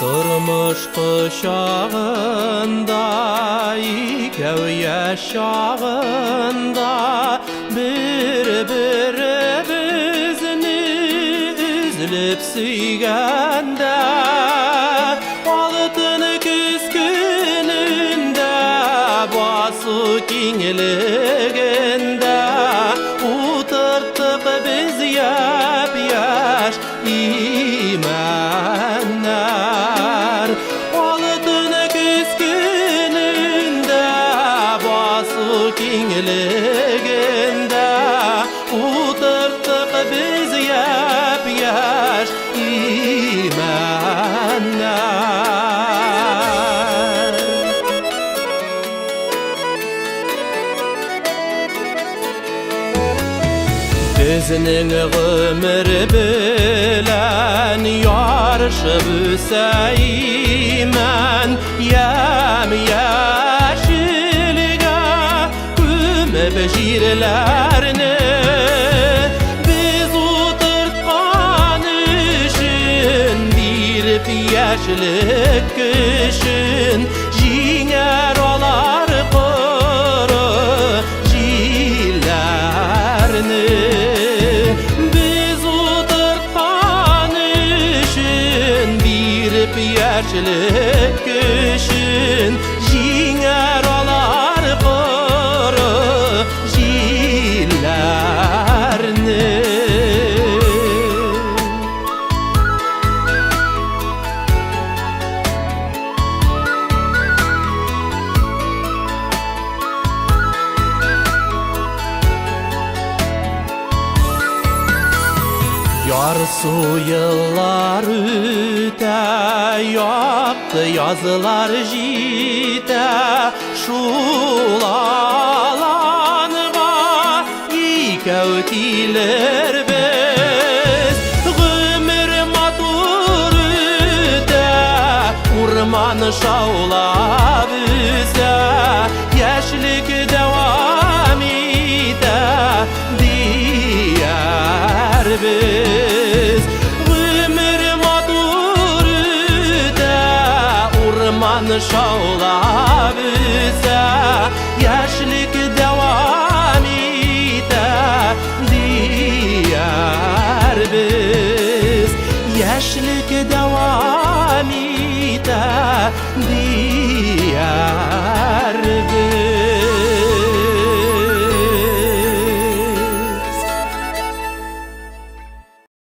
Тормыш кочагында, икәү яшь чагында, бер-беребезне өзелеп сөйгәндә, алтын көз көнендә, басу киңлегендә утырттык без япь-яшь имәннәр. Алтын көз көнендә, басу киңлегендә утырттык без япь-яшь имәннәр. Безнең гомер белән ярышып үсә имән, ямь-яшелгә күмеп җирләрне. Без утырткан өчен биреп яшьлек көчен, җиңәр алар коры җилләрне. Без утырткан өчен биреп яшьлек көчен, җиңәр алар коры җилләрне. Ярсу еллар үтә, якты язлар җитә, шул аланга икәү килербез. Гомер матур үтә, урман шаулап үсә, яшьлек дәвам итә, диярбез. Гомер матур үтә, урман шаулап үсә, яшьлек дәвам итә, диярбез. Яшьлек дәвам итә, диярбез.